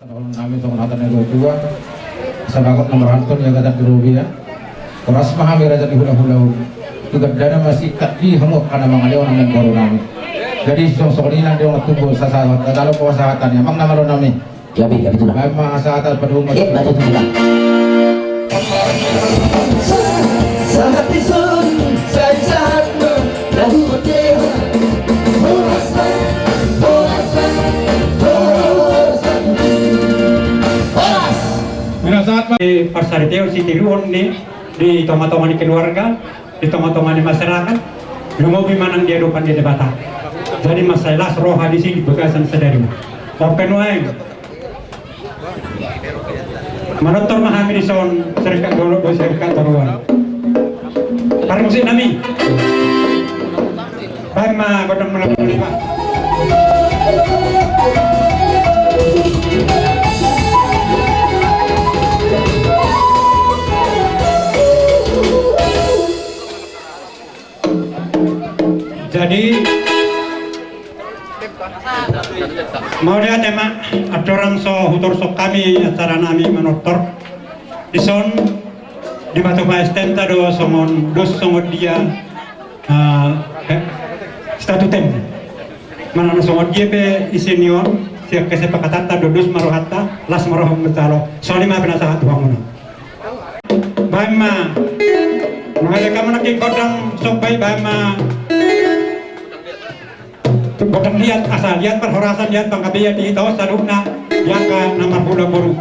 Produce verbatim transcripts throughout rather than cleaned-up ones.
Nami songon hata ni natuatua, sabagot na marhalto ni agatan di robean. Horas ma hami raja ni hulahula on. Tu gandana ma singkat di hamu angka na mangalehon amangboru nami. Jadi songon i nang di dongan tubu sasahat, tatalo po sahatna amang na malo nami. Gabe, gabe tulang. Baen ma sahat padomu. Eh, baca tulang. Sahat dison, sai sahat ma, lagu deha. Horas ma, horas ma, horas ma. Horas. Pinasahat ma. Di parsaripeon sitiruon ni, di tongatonga ni keluarga, di tongatonga ni masyarakat, lumobi ma nang di adopan ni Debata. Jadi mansai las roha disi di bagasan sadari on. Open wine. Manortor ma hami dison, sirkat dolok dohot sirkat toruan. Parmusik nami. Baen ma godang mula mula. Jadi, mauliate ma, andorang so hutorus hami acara nami manortor. Dison, dipatupa S T M-ta do songon, dos songon dia, eh, eh, statuten. Manang songon dia pe isi ni on, sian kesepakatanta do dos ma rohanta, las ma roha manjalo. Songon i ma pinasahat tu hamuna. Baen ma. Mangaliat hamu nangkin gondang somba i, baen ma. Gondang liat, asa liat parhorasan, liat panggabean di hita on saluhutna, di angka na marhula boru.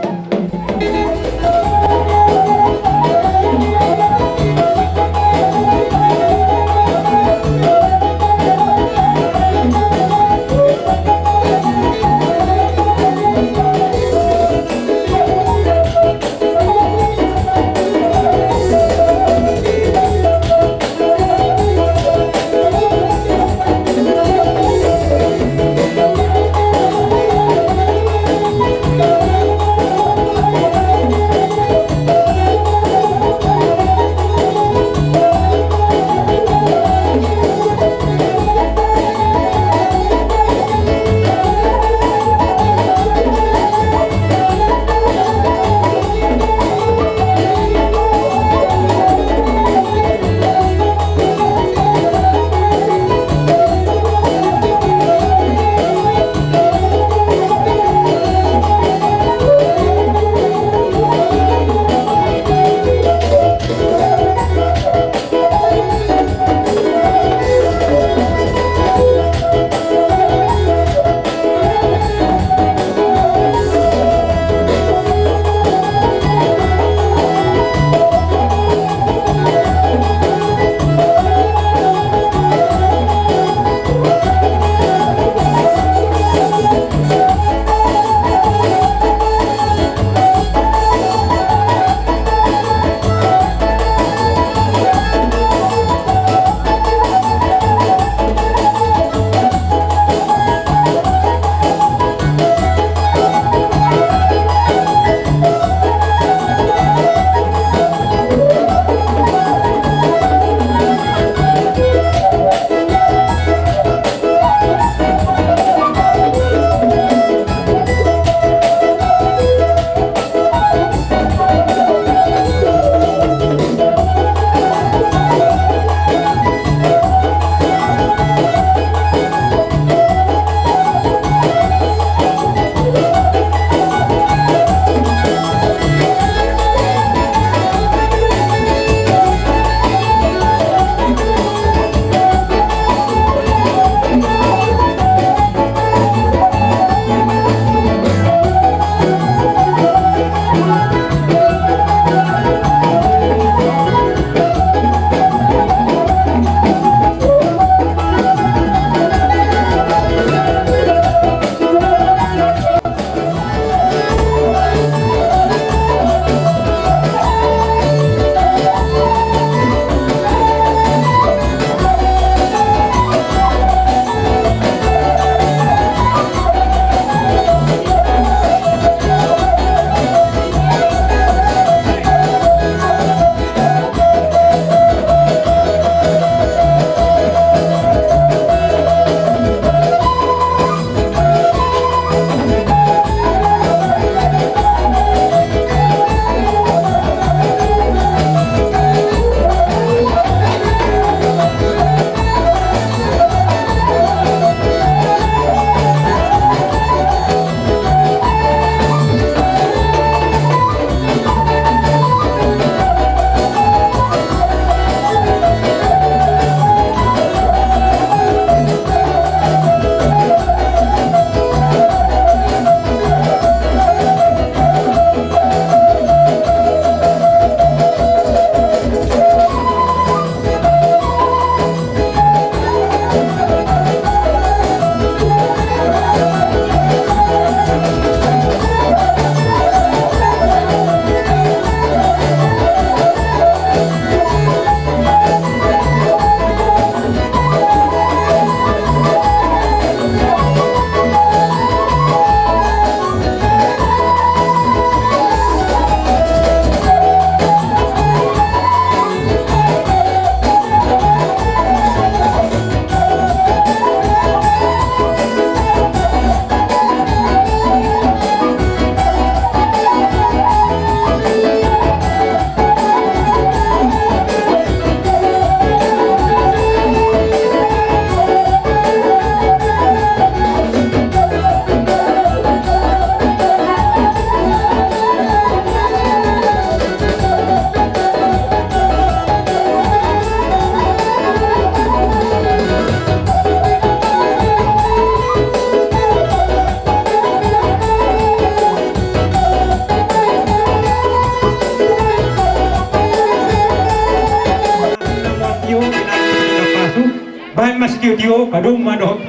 Tio, padomu ma dohot.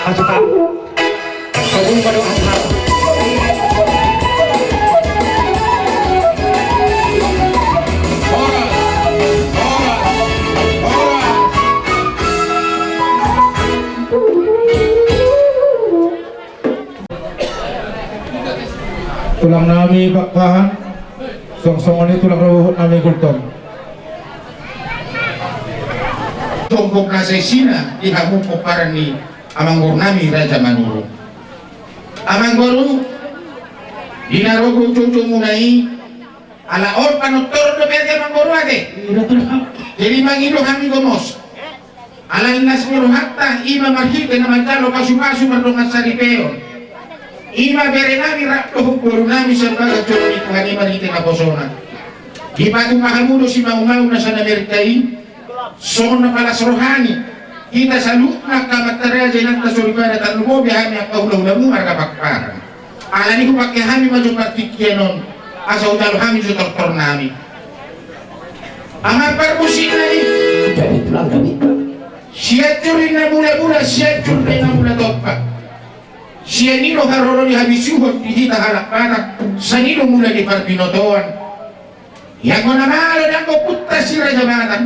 Asupa. Padomu ma dohot. Tulang nami Pakpahan, songon i tulang rorobot nami Gultom. Tombok na saisina di hamu pomparan ni amangboru nami Raja Manurung. Amangboru, di na ro do joujou muna i, ala on panortoron dope ate amangboru ate. Jadi mangido hami gomos. Ala las ni rohanta, i ma marhite na manjalo pasupasu mardongan saripeon. I ma bere nami rap dohot boru nami sian bagas joro ni Tuhan i marhite naposona. Dipatupa hamu do simaumau na sian Amerika i, songon na palas rohami. Hita saluhutna angka amanta raja, inanta soripada, tarlumobi hami angka hulahulamu marga Pakpahan. Alani i hupangke hami ma jo partingkian on, asa hujalo hami jo tortor nami. Amang parmusikna i. Jadi tulang nami. Sianjur ninna mulamula, Sianjur ninna mula tompa. Sian i do haroro ni habisuhon di hita halak Batak, sian i do mula ni parbinotoan. Ianggo na malo do anggo punta si Raja Batak,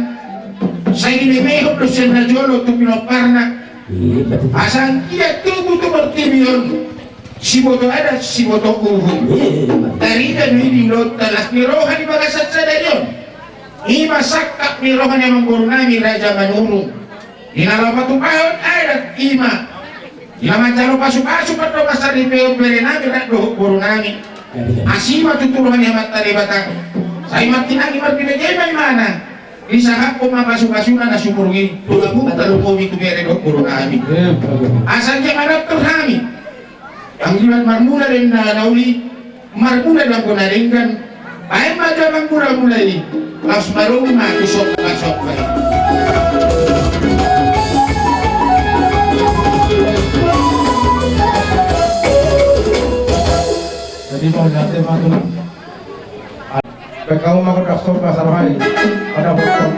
sai dilehon do sian na jolo tu pinomparna. Asa anggiat tubu tu portibi on siboto adat, siboto uhum. Tarida do i di ulaonta las ni roha di bagasan sadari on. I ma sangkap ni roha ni amangboru nami Raja Manurung. Di na laho patupahon adat, i ma di na manjalo pasupasu mardongan saripeon bere nami rap dohot boru nami. Asi ma tutu roha ni Amanta Debata. Sai martinangi marbinege ma imana. Disahaphon ma pasupasuna na sumurung i tu hamu, tarlumobi tu bere dohot boru nami. Asa anggiat manortor hami. Anggiat marmula do na uli, marmula do anggo na denggan. Baen ma jo amang mulamula i, laos marunga tu somba somba i. Jadi mau nanti ma tu. Pekau ma kau dah somba sarohai. Ada botol.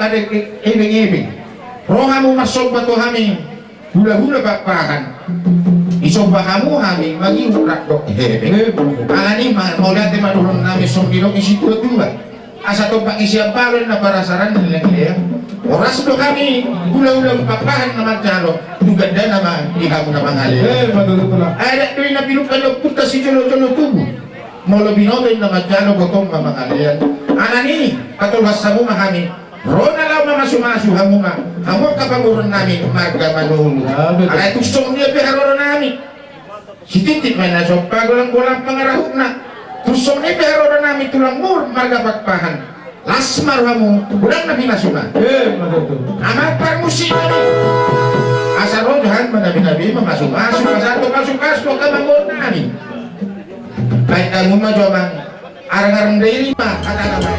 Ebeng-ebeng. Ro hamu marsomba tu hami hulahula Pakpahan. Disomba hamu hami mangihut rap dohot hepeng. Alani i ma, mauliate ma dohonon nami songon didok ni situatua. Asa tompak ni sian balon na parasaran ni lenglean. Horas do hami hulahula Pakpahan na manjalo, tu gandana ma di hamu na mangalean. Adat do i na pinungka ni ompunta sijolojolo tubu. Molo binoto inna manjalo, botom ma mangalean. Alani i, patolhas hamu ma hami. Ro na laho mamasumasu hamu ma, hamu angka pamoruon nami marga Manulu. Alai tung songon dia pe haroro nami, sititip ma na sompa, golang-golang pangarahutna. Tung songon dia pe haroro nami, tulang mur marga Pakpahan. Las ma rohamu, godang na pinasuna. Amang parmusik nami, asa ro jo hami manabi-nabi, mamasumasu, pasahat pasupasu tu angka pamoruon nami. Baen hamu ma jo amang. Arang-arang dairi ma hatana ma.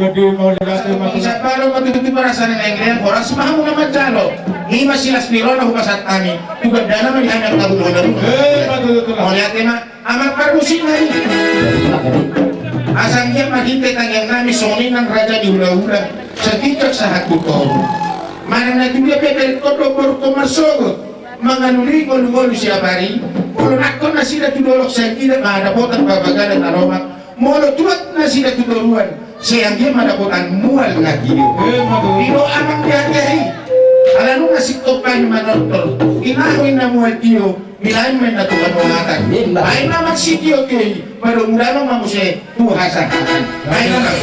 Jadi mauliate ma tu, isa palo ma tu, tu parasaran ni lenglean, horas ma hamu na manjalo. I ma silas ni roha na hupasahat hami tu gandana ma di hami angka pamoruon nami. Mauliate ma. Amang parmusik nami, asa anggiat marhite tangiang nami songon i nang raja ni hulahula, saginjang sahat tu toru. Manang na tudia pe berengkon do borungkon marsogot, mangalului ngolu-ngolu siapari. Molo nangkon nasida tu dolok, sai anggiat ma dapotan parbagalan na lomak. Molo tuat nasida tu toruan, sai anggiat ma dapotan mual na tio. Didok amang di hatiha i, ala nunga singkop hami manortor, tinahu i na mual tio. Bilang main na tu panongatan. Baen ma amang sitio-tio i, padomu damang ma muse tu hasahatan. Baen ma amang.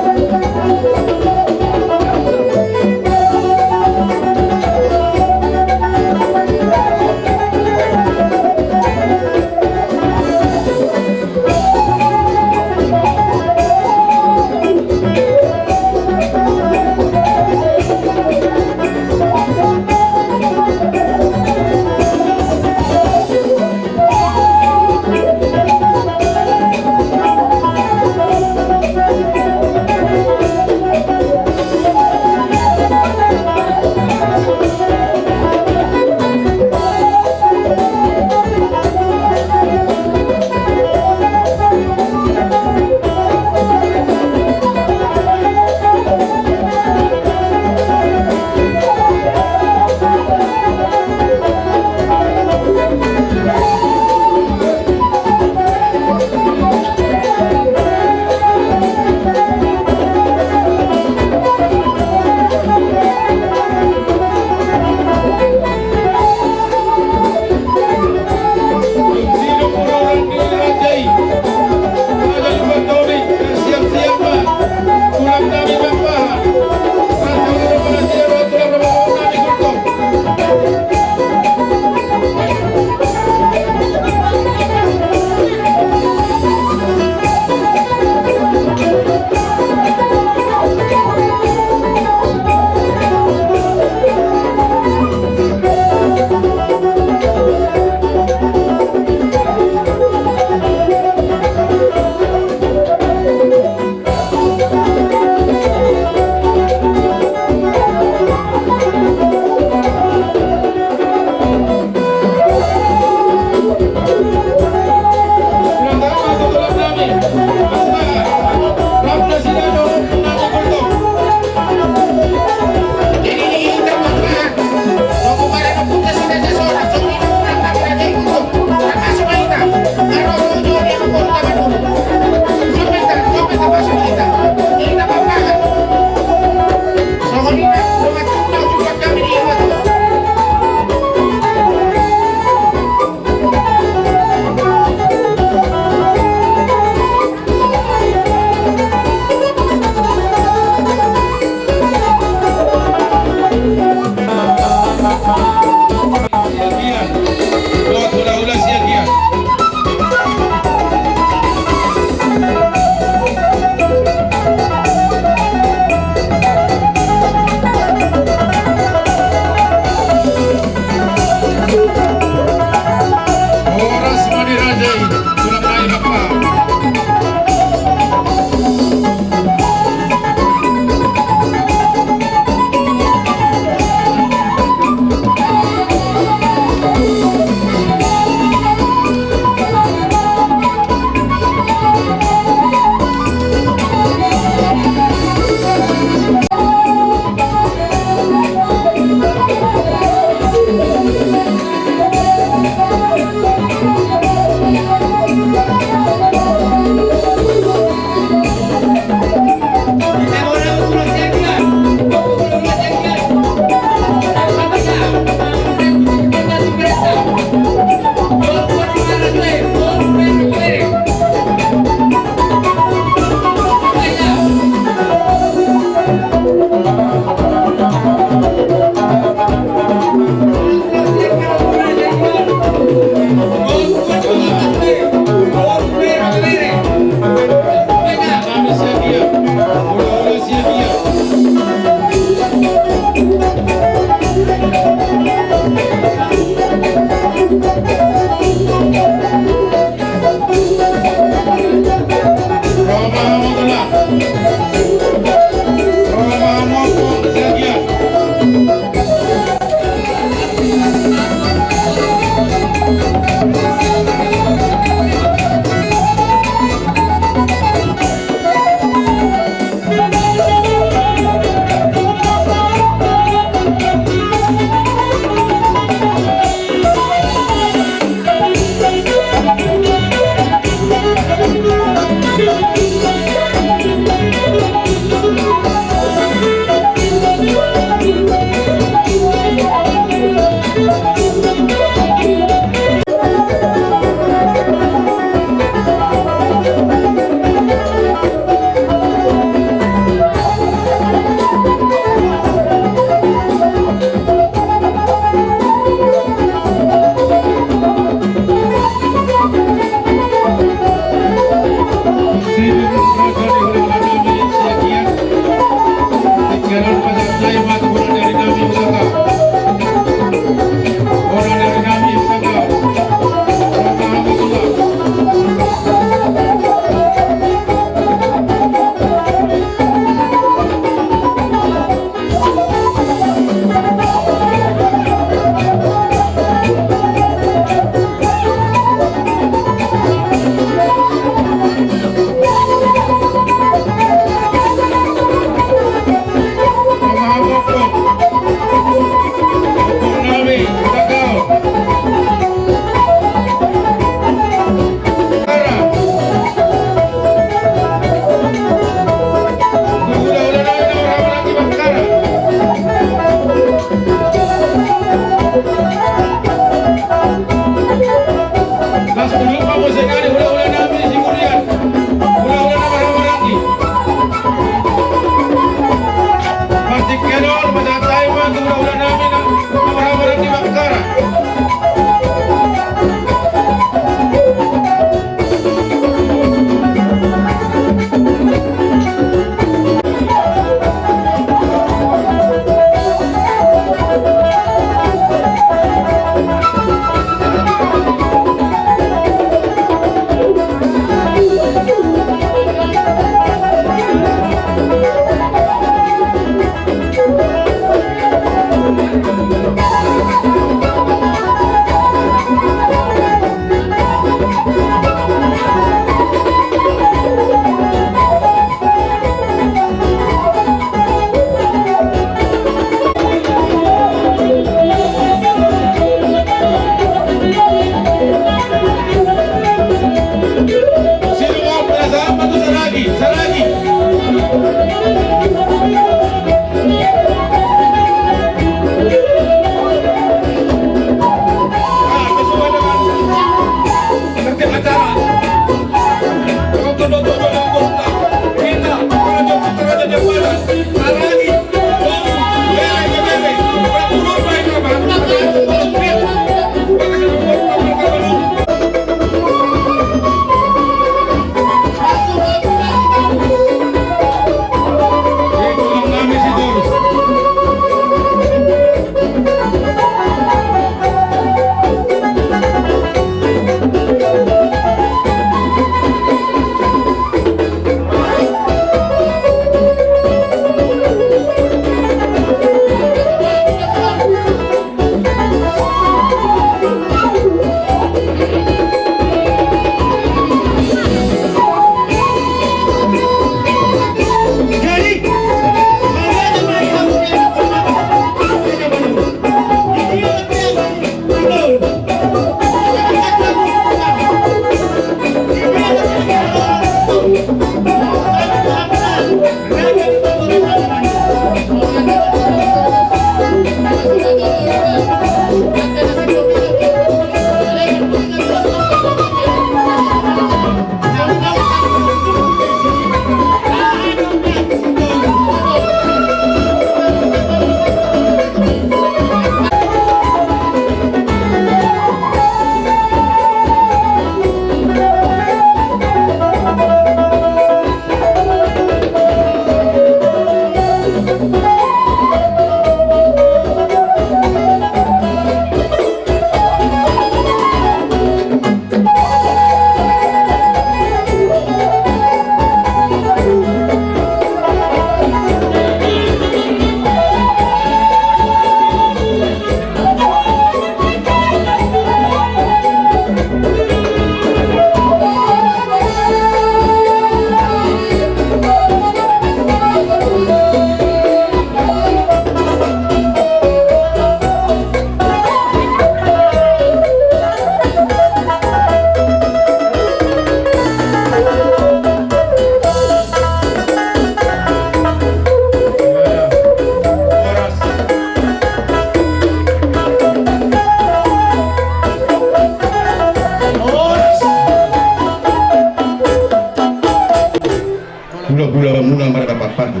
Pagi.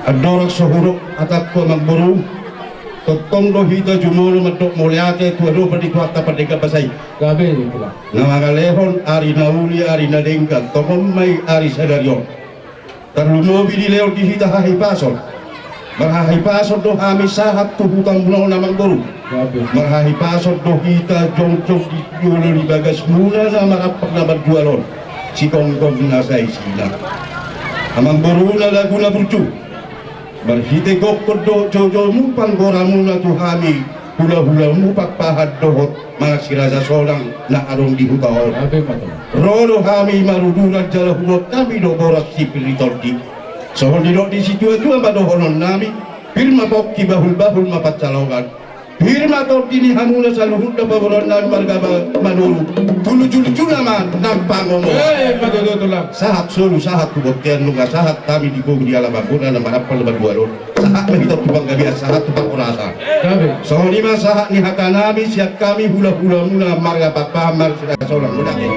Andorang so hudok hatangku, amangboru, tongtong do hita jumolo mandok mauliate tu adopan ni Tuhanta Pardenggan Basa i. Gabe, Tulang. Na mangalehon ari na uli, ari na denggan, tongon ma i ari sadari on. Tarlumobi dilehon di hita hahipason. Marhahipason do hami sahat tu hutamuna on, amangboru. Gabe. Marhahipason do hita jongjong di jolo ni bagasmuna na marampang na marjual on, sigomgom na saisina. Amangboru na lagu na burju, marhite gokhon dohot joujoumu panggoramuna tu hami, hulahulamu Pakpahan dohot manang si Raja Sonang na adong di huta on. Gabe ma, Tulang. Ro do hami maruduran jala huboan hami do boras sipir ni tondi. Songon nidok ni situatua ma dohononnami: Pir ma pongki, bahulbahul ma pansalongan. Pir ma tondi ni hamuna saluhutna pamoruonnami marga Ba-, Manurung. Tu lujulujuna ma nang pangomoan. Eh, ima tutu, Tulang. Sahat solu, sahat tu bontean, nunga sahat hami di pogu ni alamanmuna na marampang na marjual on. Sahat ma hita tu panggabean, sahat tu parhorasan. Gabe. Songon i ma sahat ni hatanami sian hami hulahulamuna marga Pakpahan, marga si Raja Sonang, mauliate.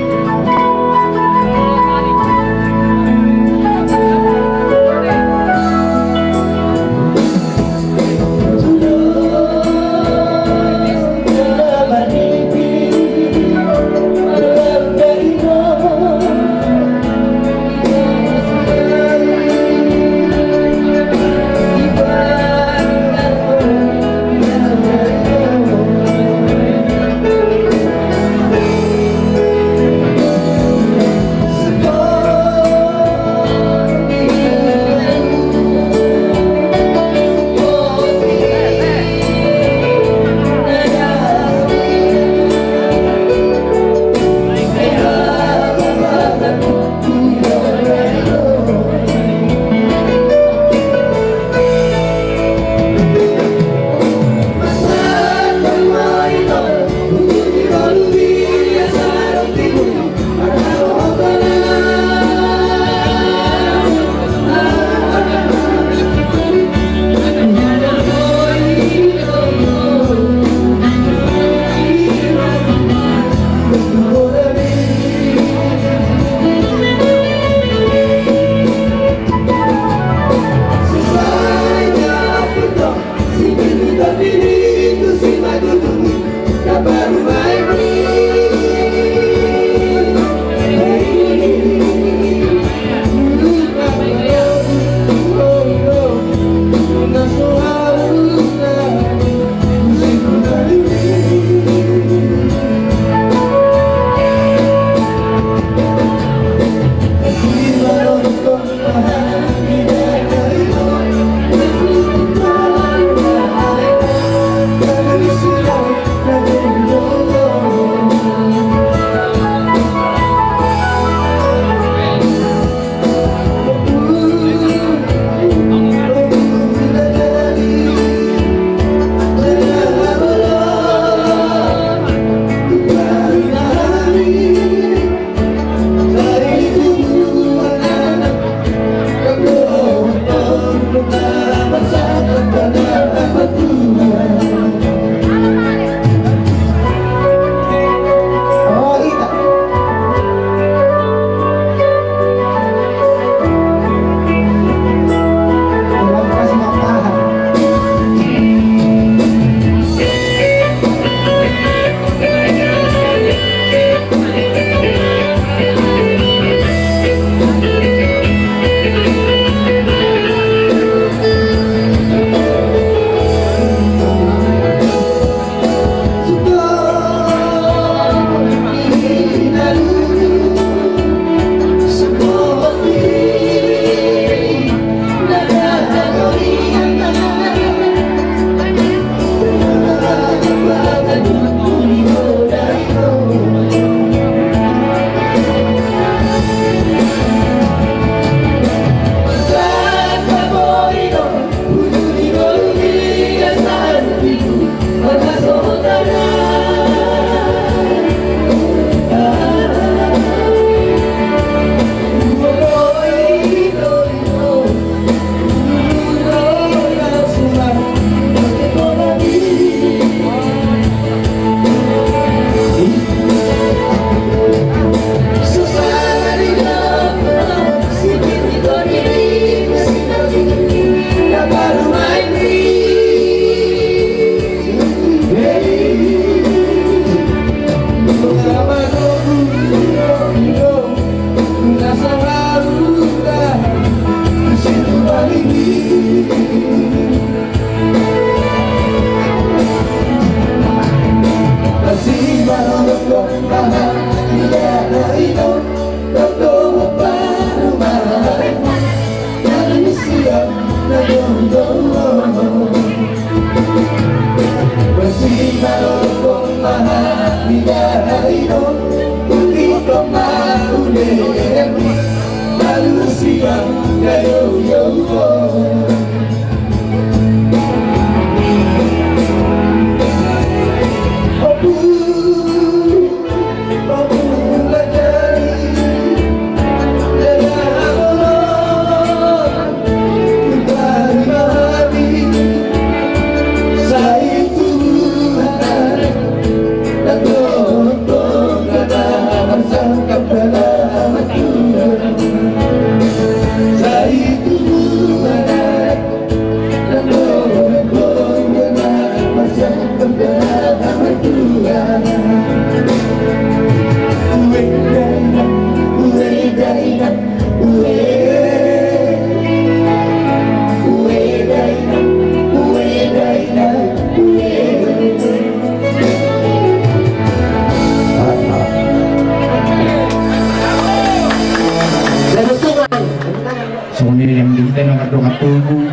Songon i ma di hita na mardongan tubu.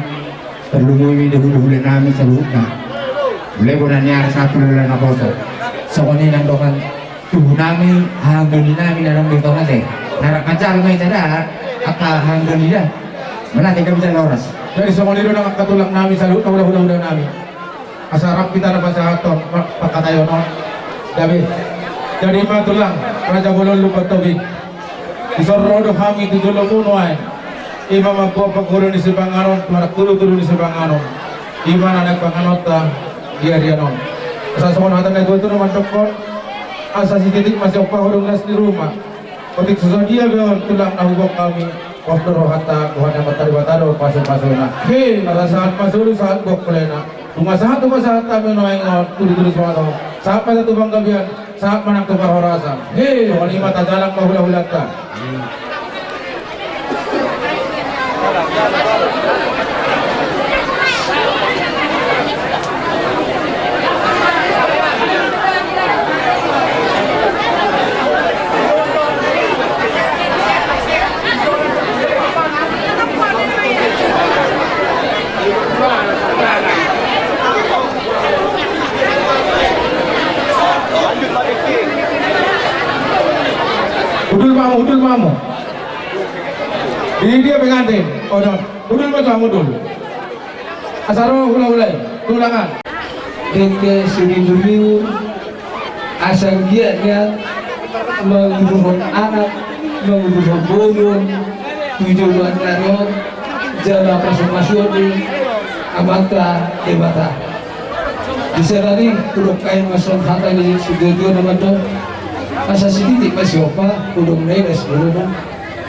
Tarlumobi ma di hulahula nami saluhutna. Molo bona ni ara satu hulahula naposo. Songon i nang dongan tubu nami, haha goli nami na adong di tonga te. Na rap manjalo ma hita da angka haha goli da. Mauliate ma di hita na horas. Jadi songon i do nang angka tulang nami saluhutna, hulahula nami. Asa rap hita na pasahathon pangkataion on. Jadi, jadi ma tulang, raja bolon lumban tobing. Dison ro do hami tu jolo muna i. Ima mamboan panggodo ni sipanganon, martudu-tudu ni sipanganon. Ima na naeng panganonta di ari on. Asa songon hata ni natuatua na mandokkon, asa sititik ma siompa hudung las ni ruma. Otik so sadia be on tulang na huboan hami. Pos do rohanta, Tuhan na martari bata do pasu-pasuna. He, asa sahat ma solu sahat boan hulahula. Nunga sahat tu pasahat hami nuaeng on, tudu-tudu sumato. Sahat ma hita tu panggabean, sahat ma nang tu parhorasan. He, songon i ma tajalang ma hulahulanta. Hundul ma hamu, hundul ma hamu. Di dia pengantin, odon. Hundul ma hamu, hundul. Asa ro hulahula i, tulangan. Dengke siriur-riur, asa giat nian manguduhon anak, manguduhon boru on, tu joloan ni ari on, jala pasu-pasuon ni Amanta Debata. Di sada ni, hudok ai ma songon hata ni situa-tua na mandok, asa sititik ma siompa, hudok na idas ni ruma.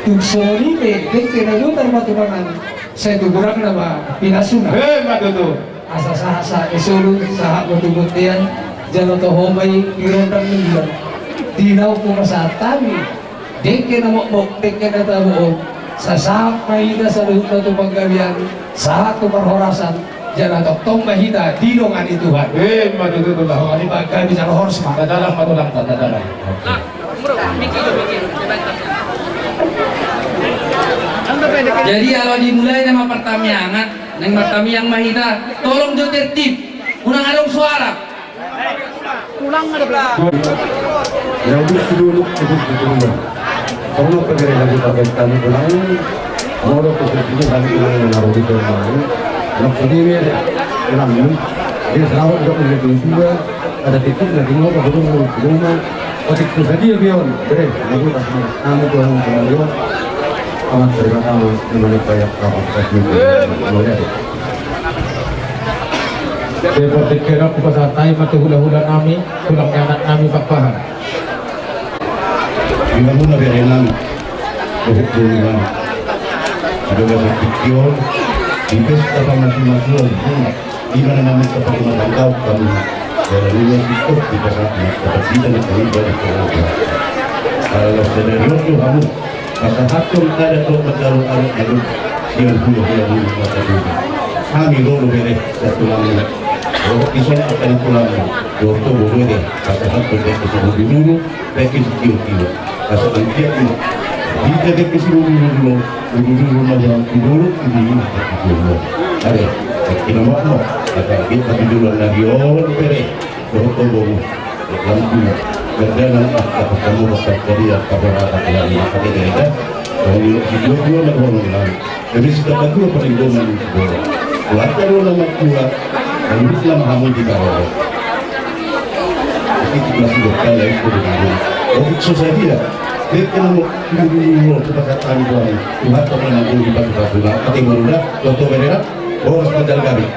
Tung songon i pe, dengke na binotar ma tu pangan. Sai tu gurangna ma pinasuna. He, ma tutu. Asa sahat-sahat ni solu, sahat ma tu bontean, jala toho ma i di rondang ni bulan. Di naung hupasahat hami dengke na mokmok, dengke na tabo on. Sasahat ma hita saluhutna tu panggabean, sahat tu parhorasan, jala tongtong ma hita didongani Tuhan. He, ma tutu, tulang. Songon i ma, gabe jala horas ma. Tajalang ma tulang, tajalang. Jadi, alo dimulai nama partamiangan, naeng martamiang ma hita, tolong jo tertib, unang adong suara. Ulang ada. Ya, udah dulu, udah dulu. Tolong pakai lagi pakai kami ulang. Molo tu sini kami ulang, naruh di dalam. Anak sendiri ada. Ulang. Dia selamat, udah punya dua. Ada titik lagi, mau ke rumah, rumah. Otik tu sadia be on, bere, lagu tas mana? Anu tu anu tu anu. Amat terima kasih, di mana banyak kawan kasih. Mauliate. Seperti kena ku pasahat hami ma tu hulahula nami, tulang ni anak nami Pakpahan. Di mana bere nami? Dohot boru nami. Adong do tingki on, di pesta pamasumasu on. Ima na namun sapakumatangkap kami. Dalam ia sikap di pasar, dapat kita nak kami balik ke rumah. Kalau sadari on tu hamu, pasahathon adat dohot manjalo adat na dong, sian hulahula ni mata dulu. Hami lolo bere, satu lami. Dohot ison akan tulami. Dohot tu boru de, pasahathon bere ke sebelum dulu, bere ke sikio-kio. Asa anggiat i. Hita dengke sidudududu, dudududu na hurang pidolok, pidolok, pidolok. Are, dengke na mokmok, asa anggiat na pidolok na di on, bere, dohot tonggomu. Lampu. Gandana angka parkamuran parkarian paroratan di hami na pake deda. Jadi dua-dua na bohong nami. Jadi sitamba dua paling dua manusia. Buat kalau nama dua, dan bisa nama kami di bawah. Jadi kita sudah kaya itu di dunia. Jadi susah dia. Dia kan mau dulu dulu kita katakan Tuhan. Tuhan pernah mau di batu-batu. Nah, pakai muda, foto berera, boros modal kami.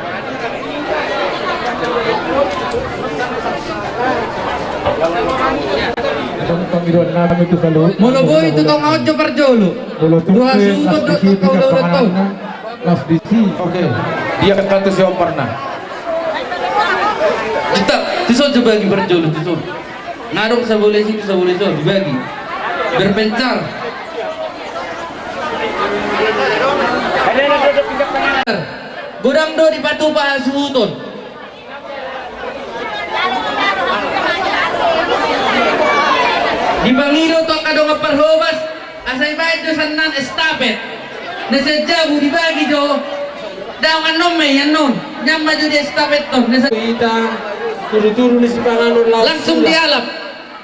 Molo boi tu tonga on jo parjolo. Molo tu hasuhuton dohot tu kauloloan. Las di si. Oke. Dia kata si Omar na. Tetap, si son jo bagi parjolo, si son. Ngadong sabole si, sabole son, dibagi. Berpencar. Godang do dipatupa hasuhuton. Dipangido tu angka dongan parhobas, asa dibaen do sannan estafet. Na sian jabu dibagi do. Daong annon ma i annon. Nian ma jo di estafet on. Na sa- Hita, turu-turu ni sipanganon laos. Langsung dialap.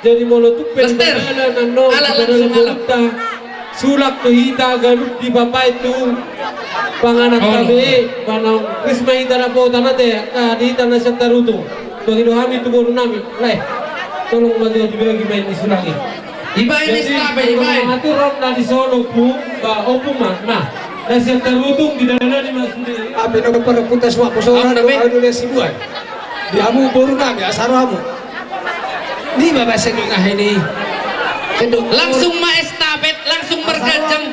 Jadi molo tung pe di bagalan annon, alap, langsung alap. Sulak tu hita ganup dipapae tu panganon tabe, manang risma hita dapotan ate, angka di hita na sian Tarutung. Bagi do hami tu boru nami, lae. Tolong ma jo dibagi baen ni sulangi. Dibaen ni sulangi, dibaen. Jadi, atur on na di solo pung, ba, ompung ma, na. Na sian Tarutung di dalan ni ma sude. Ape na parputas wak posoran, au do na sibuan. Di hamu boru nami, asa ro hamu. Di ma basa ni ngahe ni. Langsung ma estafet, langsung berganjang.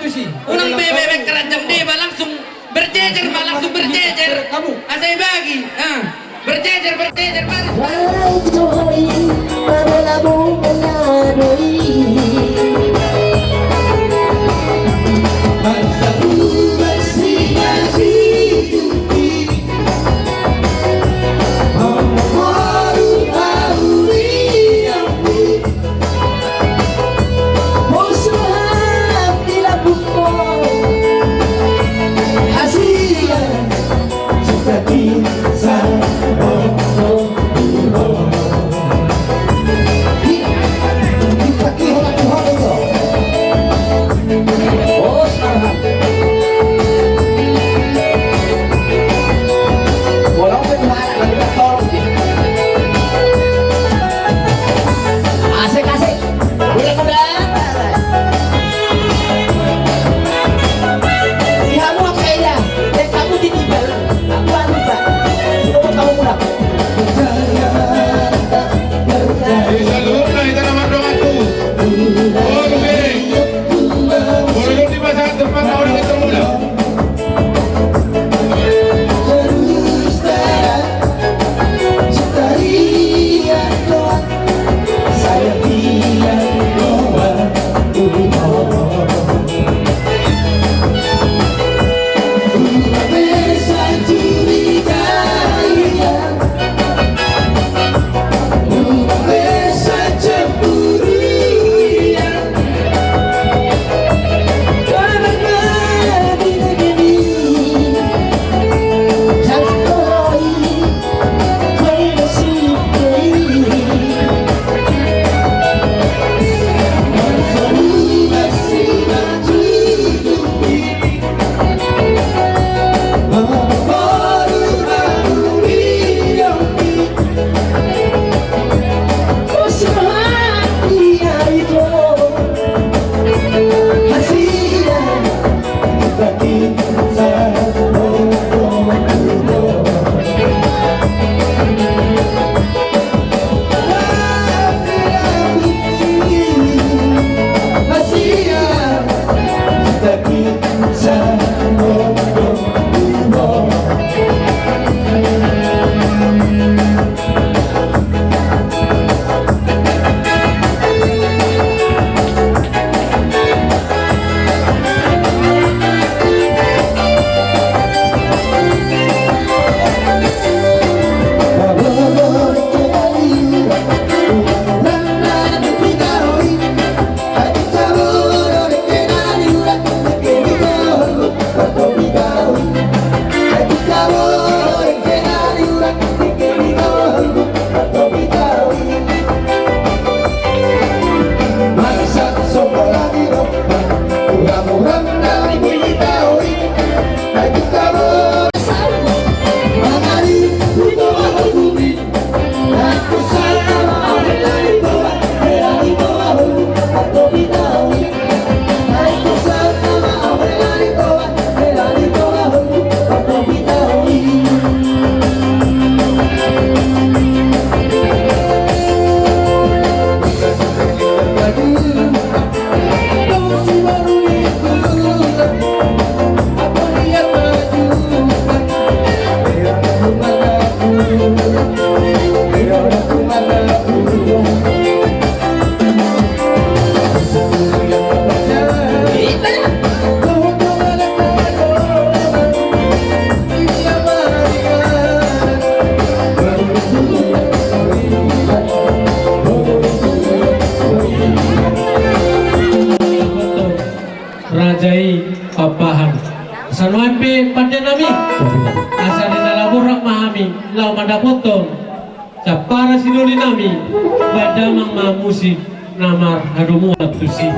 Unang bebek keranjang deba, langsung berjejer ma, langsung berjejer. Asa ibagi. Ah. Berjejer, berjejer, baris, baris. Raja i Pakpahan. Sanuan pe pande nami. Asa di na laborat ma hami laho mandapothon sian para sidoli nami, baen damang ma musik na marhadomuan tusi.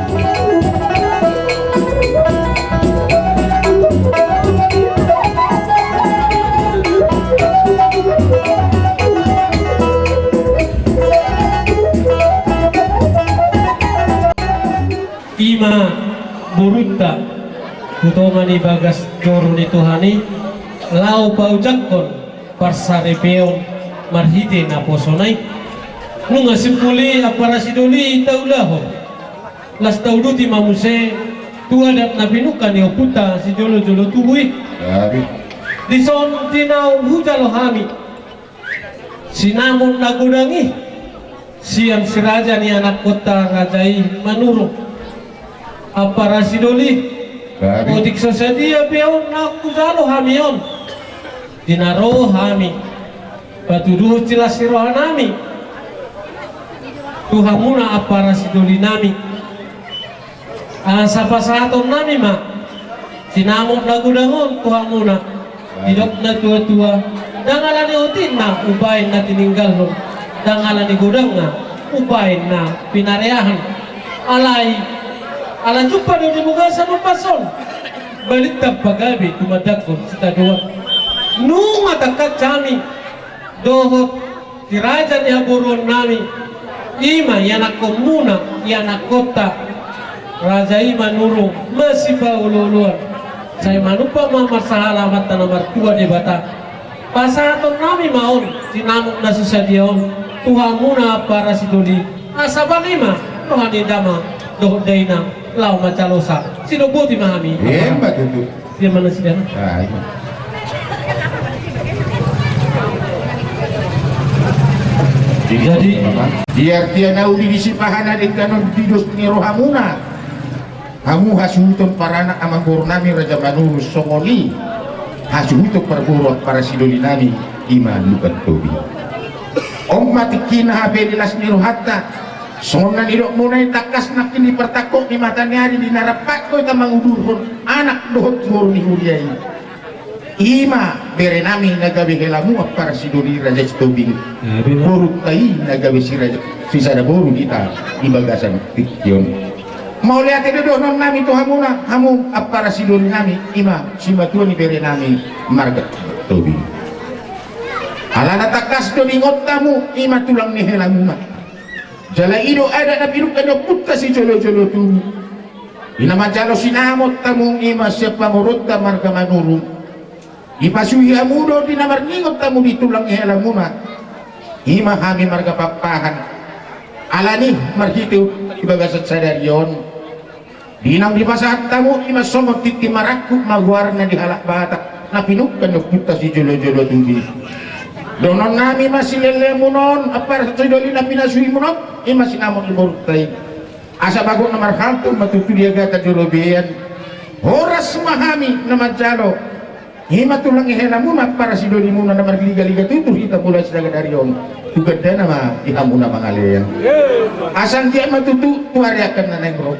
I ma borunta, tu tonga ni bagas joro ni Tuhan i, laho paojakhon parsaripeon marhite naposona i. Nunga simpul i ampara sidoli taulahon, laos tauduti ma muse tu adat na pinungka ni ompunta sijolojolo tubu i. Dison tinahu hujalo hami sinamot na godang i sian si raja ni anakkonta raja i Manurung. Ampara sidoli, otik so sadia pe on na hujalo hami on, di na ro hami patuduhon silas ni roha nami tu hamuna ampara sidoli nami. Asa pasahaton nami ma sinamot na godang on tu hamuna. Didok na tuatua, ndang ala ni otikna umbahen na tininggalhon, ndang ala ni godangna umbahen na pinareahon. Alai ala jumpa do di bagasan ombas on, balintang pagabe tumandangkon sitadoan. Nunga tangkas hami dohot si raja ni haboruon nami, i ma ianakkonmuna, ianakkonta raja i Manurung, masipaolooloan. Sai manumpak ma marsahala Amanta na martua Debata. Pasahaton nami ma on sinamot na so sadia on tu hamuna ampara sidoli, asa banggi ma roha ni damang dohot dainang laho manjalosa. Sidok boti ma hami. Emma tutu. Dia mana si Dana? Ah, ini. Jadi, di artia na uli di Sipahan na denggan on di dos ni rohamuna. Hamu hasuhuton paranak amangboru nami Raja Manurung, songon i hasuhuton parboru ampara sidoli nami, i ma Lumban Tobing. On ma tingkina hape di las ni rohanta. Songon na nidokmuna i, tangkas nangkin di partangkok ni mata ni ari di na rap hita mangudurhon anak dohot boru ni huria i. I ma bere nami na gabe helamu ampara sidoli Raja Sitobing. Gabe ma. Borunta i na gabe si raja, sisada boru hita di bagasan tingki on. Mauliate do dohonon nami tu hamuna, hamu ampara sidoli nami, i ma simatua ni bere nami marga Tobing. Alana tangkas do diingot hamu, i ma tulang ni helamuna. Jala i do adat na pinungka ni ompunta sijolojolo tubu. Di na manjalo sinamot hamu, i ma sian pamoruonta marga Manurung. Dipasuhi hamu do di na marningot hamu di tulang ni helamuna, i ma hami marga Pakpahan. Alani marhite di bagasan sadari on, di naung dipasahat hamu, i ma songon tintin marangkup ma goarna di halak Batak na pinungka ni ompunta sijolojolo tubu. Dohonon nami ma silelehonmuna on, ampara sidoli na pinasuhimuna on, i ma sinamot ni borunta i. Asa bagot na marhalto ma tutu di agatan di robean. Horas ma hami na manjalo, i ma tulang ni helamuna, ampara sidolimuna na marligaliga tutu hita mulai sian sadari on. Tu gandana ma di hamu na mangalean. Asa anggiat ma tutu tu ari angka na naeng ro.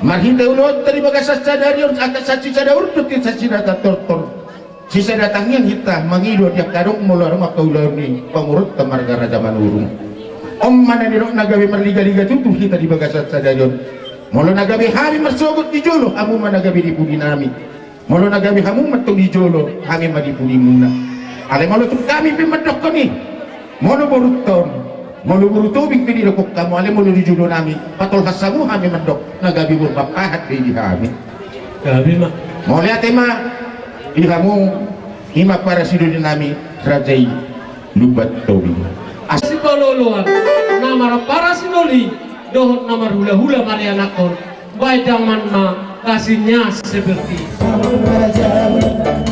Marhite ulaonta di bagasan sadari on, angka sasisada urdot, sasisada tortor, sisada tangiang hita mangido di angka adong molo adong angka ulaon ni pamoruonta marga Raja Manurung. On ma na nidok na gabe marligaliga tutu hita di bagasan sadari on. Molo na gabe hami marsogot di jolo, hamu ma na gabe di pudi nami. Molo na gabe hamu mantong di jolo, hami ma di pudimuna. Alai molo tung hami pe mandokhon i, molo borunta on, molo boru Tobing pe didokhon hamu, alai molo di jolo nami, patolhas hamu hami mandok, na gabe boru Pakpahan pe di hami. Gabe ma. Mauliate ma di hamu, i ma ampara sidoli nami, raja i Lumban Tobing. As- Sipaolooloan, na marampara sidoli dohot na marhulahula marianakhon, baen damang ma kasihnya seperti. Raja,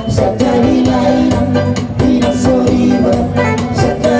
sadari nai, di na so iba, sadari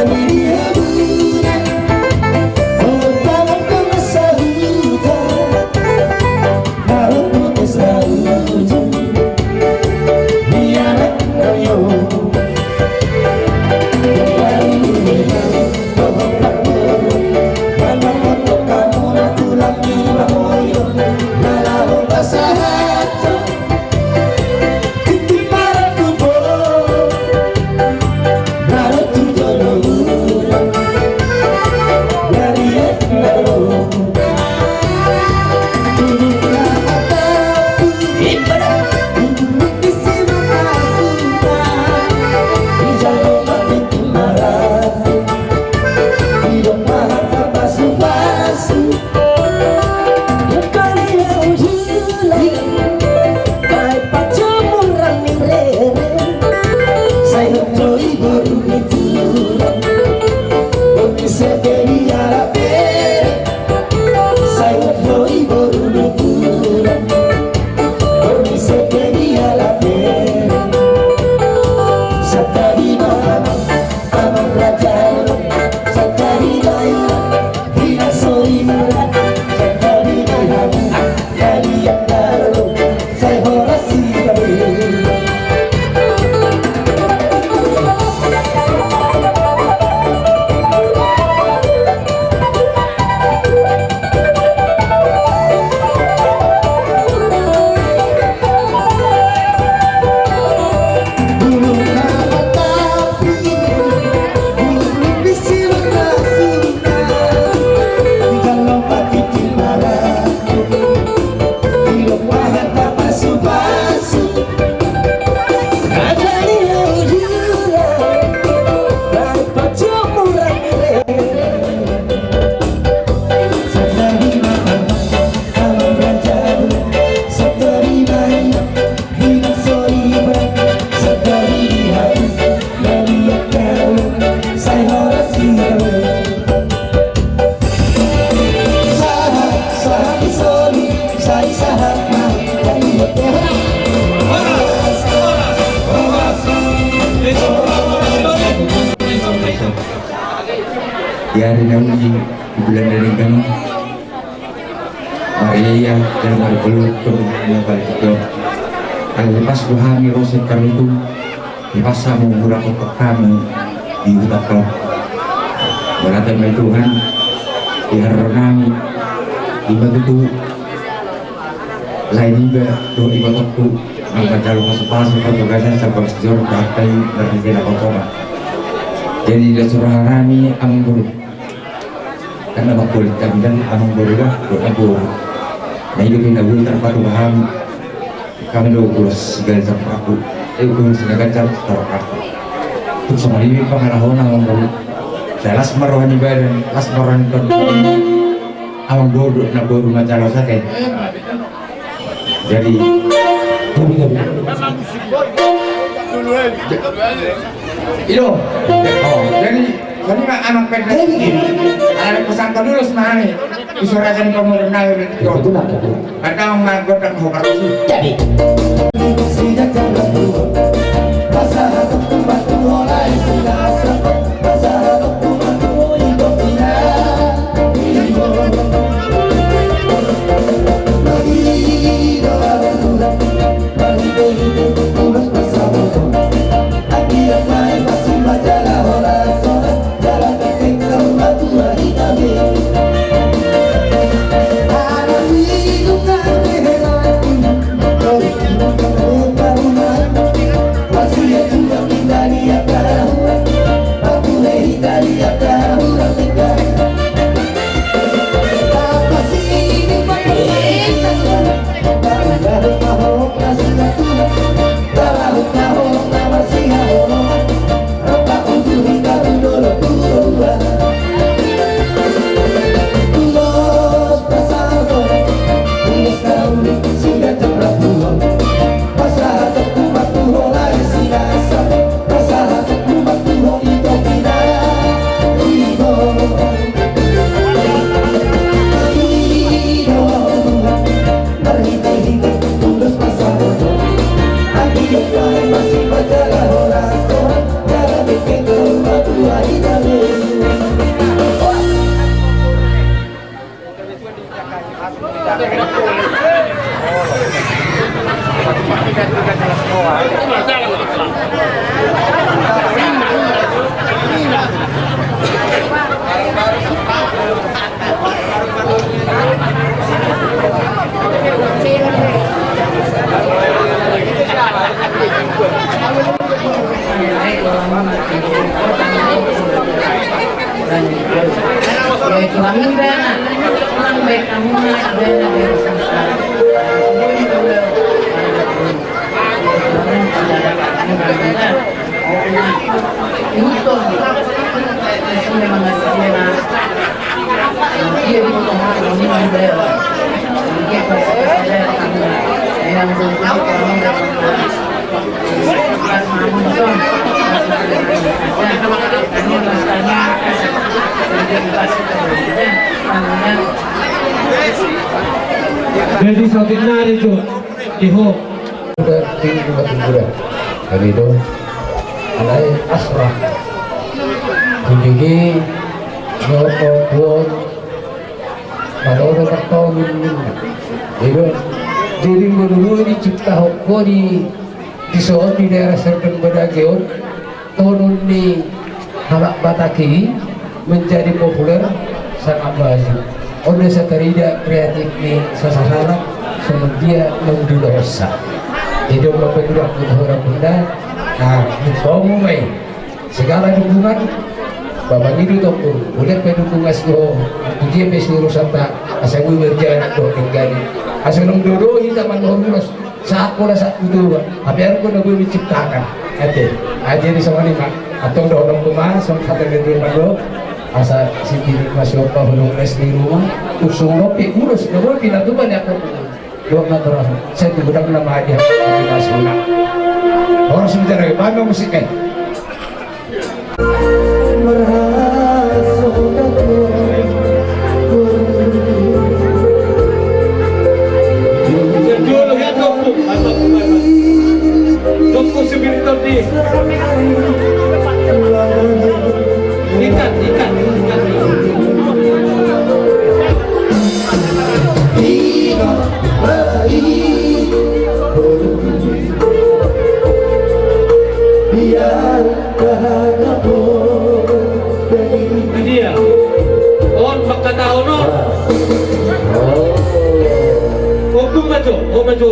Di ari na uli di bulan na denggan on, mariaia jala maribelot do hami na balik i. Alai pas do hami ro sian halumpang, di pas hamu murahon hami di huta on. Berarti ma i Tuhan, di haroro nami, di ma tutu lae niba dohot ibotongku, manjalo pasupasu parbagasan sabab sijor dahat i marhite na patonga. Jadi di las roha nami amangboru. Kan na mangkolit hami kan amangboru da dohot namboru. Na i do pe na boi tarpatupa hami. Hami do ulos sigalan sampakku. Eh, ulos na ganjang tarpakku. Tung songon i ma pangalahona amangboru. Sai las ma roha ni badan, las ma roha ni tondim. Amangboru dohot namboru manjalo sate. Jadi, i do. Oh, jadi, jadi ma amang pendek. Ala ni pasangka lulus ma hami. Iso raja ni pamoruon nami. Betul, betul. Kadang ma gondang ho karosi. Jadi. Jadi saudara itu, iho. Udah tinggi mati udah. Jadi itu, alai asrah. Tinggi, nyoko, kuat. Kalau udah bertahun ini. Itu, jadi menurut ini cipta hokoni di soal di daerah Serdang Bedageon. Tonun ni halak Batak i menjadi populer sangat maju. On do satarida kreatif ni sasahalak songon dia naung didohonsa. Jadi on ma paidua ni hora bunda. Nah, dipamu mai segala dukungan. Bapak itu toko boleh pe dukungan suruh. Dia pe suruh santa asa gue berjalan dohot denggan i. Asa naung dodo hita mandohon ulos. Saat pola saat itu, tapi aku udah gue menciptakan. Ate, aja di sama ni mak. Atau udah orang rumah, sama kata dia dulu mak. Asa si bini masih opa belum es di rumah. Usung lopi, udah sudah gue pindah tuh banyak aku. Dua natural. Saya tuh udah nama aja. Masih udah. Orang sementara bangga musiknya. Ikan, ikan, ikan. Dia. On, maka tahu, no. Hukum maju, hukum maju.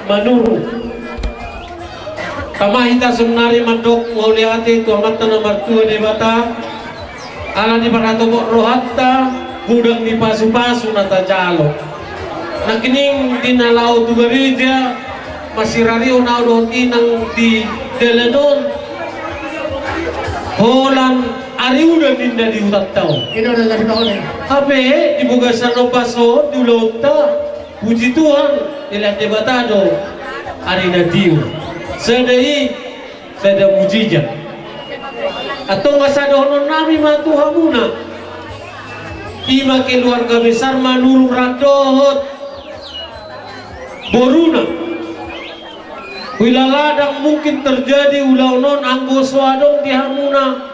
Manurung. Tama hita saonari mandok mauliate tu Amanta na martua Debata, ala diparhatopot rohanta, godang ni pasupasu na tajalo. Nangkining di na laho tu gareja, masirarihon ahu dohot inang di dalan on. Holan ari udan ninna di hutanta on. Hape di bagasan ombas on di ulaonta. Puji Tuhan, dilean Debata do ari na tio. Sada i, sada mujizat. Antong asa dohononnami ma tu hamuna. Ima keluarga besar Manurung rap dohot boruna. Huilala ndang mungkin terjadi ulaon on anggo so adong di hamuna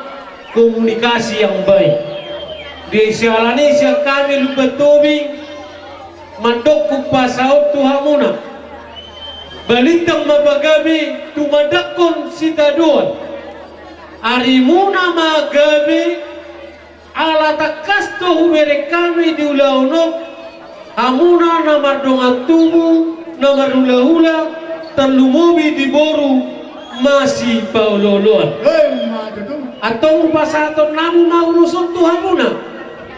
komunikasi yang baik. Di siala ni i sian hami Lumban Tobing mandok hupasahat tu hamuna. Balintang ma pagabe tumandangkon sitadoan. Arimuna ma gabe ala tangkas do hubereng hami di ulaon on. Hamuna na mardongan tubu, na marhulahula, tarlumobi di boru masipaolooloan. Antong hupasahatonnami ma ulos on tu hamuna.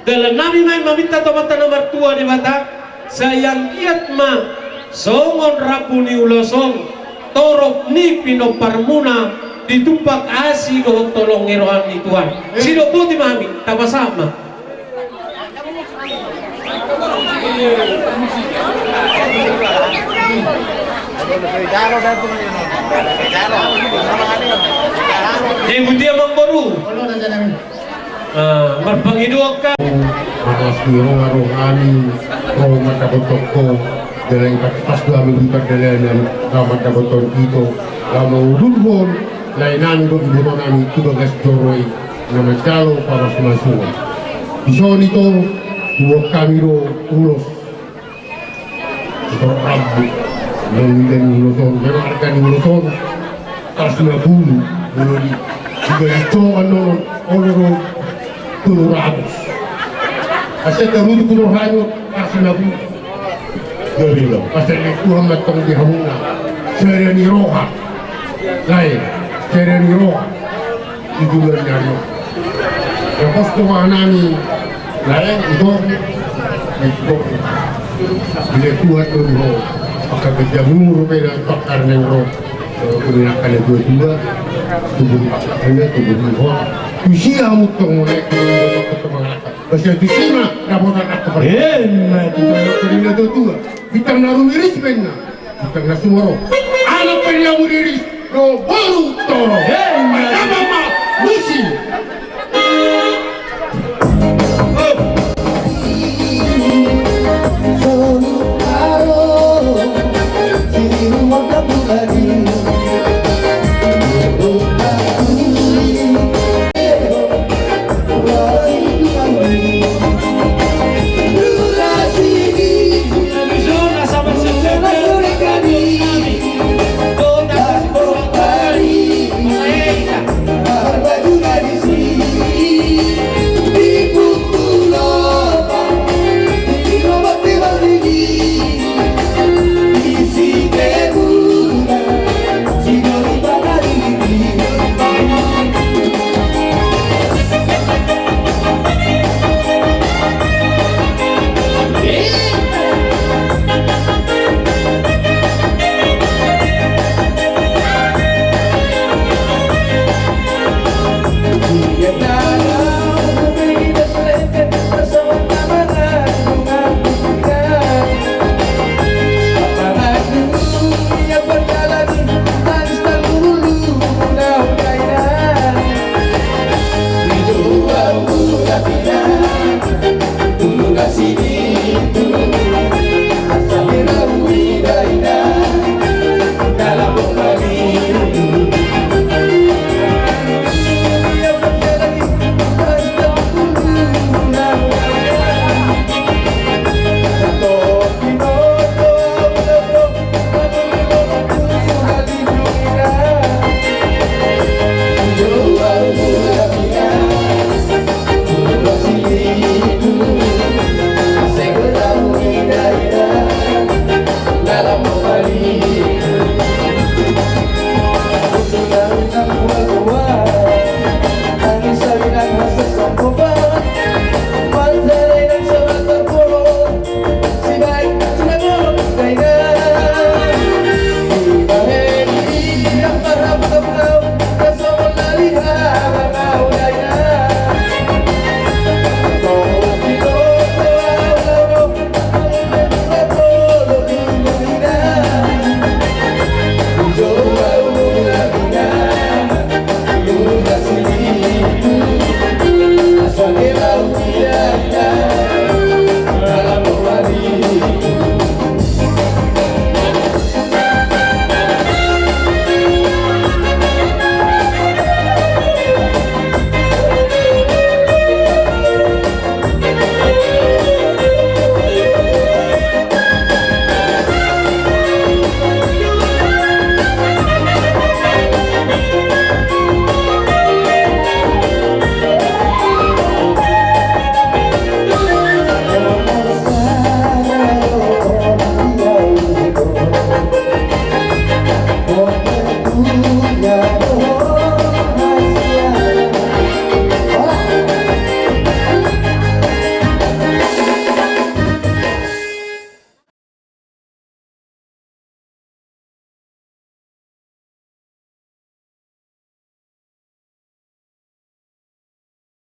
Dalannami ma i maminta tu Amanta na martua Debata, sai anggiat ma songon rambu ni ulos on, torop ni pinomparmuna, ditumpak asi dohot holong ni roha ni Tuhan. Sidok boti ma hami, tapasahat ma. Jadi, boti amang boru. Ah, marpangidoan hami. Mangasi roha rohami, roha mandapothon ho, dalan i pas do hami di pardalanan, laho mandapothon ito, laho mangudurhon laenami dohot ibotonami tu bagas joro i, na manjalo pamasumasuon. Dison ito, huboan hami do ulos. Ito rambu. Naung ninna ni ulos on, memang arga ni ulos on. Tarsi na bulu, bulu di. Juga di coan non, olo do. Tolu ratus. Asa tarutu kuno hanyo, tarsi na bulu. Jadi lo, asa ni Tuhan mantong di hamuna. Sada ni roha. Lae, sada ni roha. Di bulan ni ari on. Pos tu bahanami lae, ito. Ito. Bila Tuhan tu ho. Pakai kerja muru beda pakar neng ro. Umi akan dua dua. Tubuh di pakar anda, tubuh di ho. Tusia mutong mulai. Tubuh di pakar anda. Basa tusi ma, dapotan angka parjolo. Emma tutu. Kerina tutu. Bintang na rumiris penna. Bintang na sumorop. Anak penna muriris. Dobo